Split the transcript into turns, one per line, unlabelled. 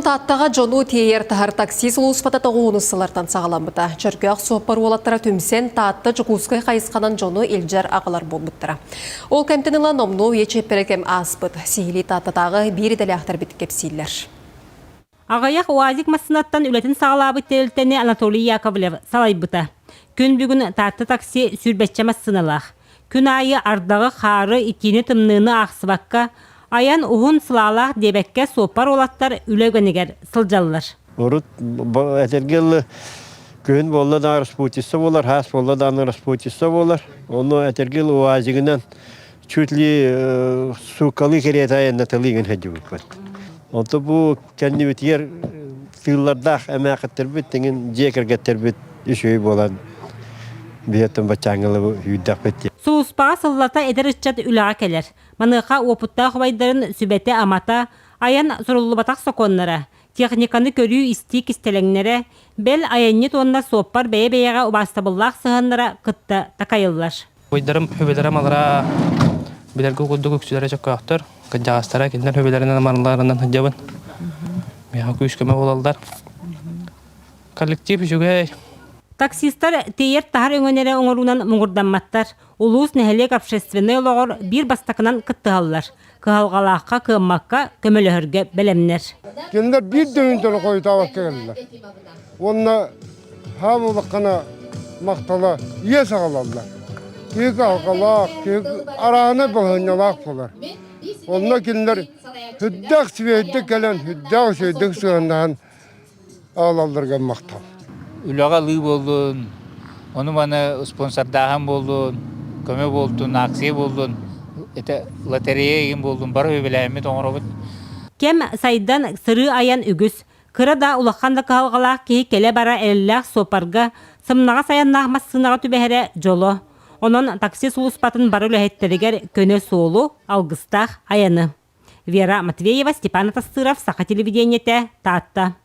Тааттаҕа дьону тиэйэр таһар такси сулууспата тоҕуһунус сыллартан саҕаламмыта. Чөркөөх суоппар уолаттара түмсэн Таатта Дьокуускай хайысханан дьону илдьэр аҕалар буолбуттара. Ол кэмтэн ыла номнуо үйэ чиэппэрэ кэм ааспыт. Сиһилии Тааттатааҕы биир идэлээхтэрбит кэпсииллэр.
Аҕыйах УАЗик массыынаттан үлэтин саҕалаабыт тэрилтэни Анатолий Яковлев салайбыта. Күн бүгүн Таатта такси сүүрбэччэ массыыналаах. Күн аайы ардаҕы, хаары, итиини-тымныыны аахсыбакка, айан уһун, сылаалаах диэбэккэ суоппар уолаттар үлэ үгэнигэр сылдьаллар.
Урут этэргэ дылы күһүн буолла да распутица буолар, хаас буолла даҕаны распутица буолар. Ону этэргэ дылы УАЗигынан чуть ли сууккалыы кэриэтэ айаннаталыы гын сылдьыбыппыт. Онто бу кэннибитигэр тыыллардаах эмээхиттэрбит тэҥин дьиэ кэргэттэрбит үчүгэй буолан биһиэттэн баччааҥҥылы үүрдэхпит дии.
Сулууспаҕа сыллата эдэр ыччат үлэҕэ кэлэр. Маныаха уопуттаах убайдарын сүбэтэ-амата, айан суруллубатах сокуоннара, техниканы көрүү-истии кистэлэҥнэрэ, бэл айанньыт уонна суоппар бэйэ-бэйэҕэ убаастабыллаах сыһыаннара кытта такайыллар.
Убайдарым үбэлэрэ малара билэргэ курдук үксүлэрэ чөккөөхтөр, кырдьаҕастара кинилэр үбэлэринэн амараларынан сылдьабын. Миэхэ күүс-көмө буолаллар. Коллектив үчүгэй.
Таксистар тиэйэр-таһар өҥөнөрө оҥоруунан муҥурдамматтар. Улуус, нэһилиэк общественнай олоҕор биир бастакынан кыттыһаллар. Кыһалҕалаахха, кыаммакка көмөлөһөргө бэлэмнэр.
Кинилэр биир да мүнүүтэ хойутаабакка кэллилэр. Уонна хаам улахана махтала иэс аҕалаллар. Киһи кыһалҕалаах, киһи араана балаһыанньалаах буолар. Онно кинилэр сүрдээх үчүгэйдик кэлэн, сүрдээх үчүгэйдик сыһыаннаһан аҕалалларыгар махтал.
Үлэҕэ ылыы буоллун, ону-маны спонсордааһын буоллун, көмө буолтун, акция буоллун, это лотерея игин буоллун, бары үбүлээммит оҥоробут.
Кэм сайдан сырыы-айан үгүс. Кыра да улахан да кыһалҕалаах киһи кэлэ-бара эрэллээх суоппарга, сымнаҕас айаннаах массыынаҕа түбэһэрэ дьоло. Онон такси сулууспатын бары үлэһиттэригэр көнө суолу, алгыстаах айаны. Вера Матвеева, Степан Атастыров, Саха телевидениетэ, Таатта.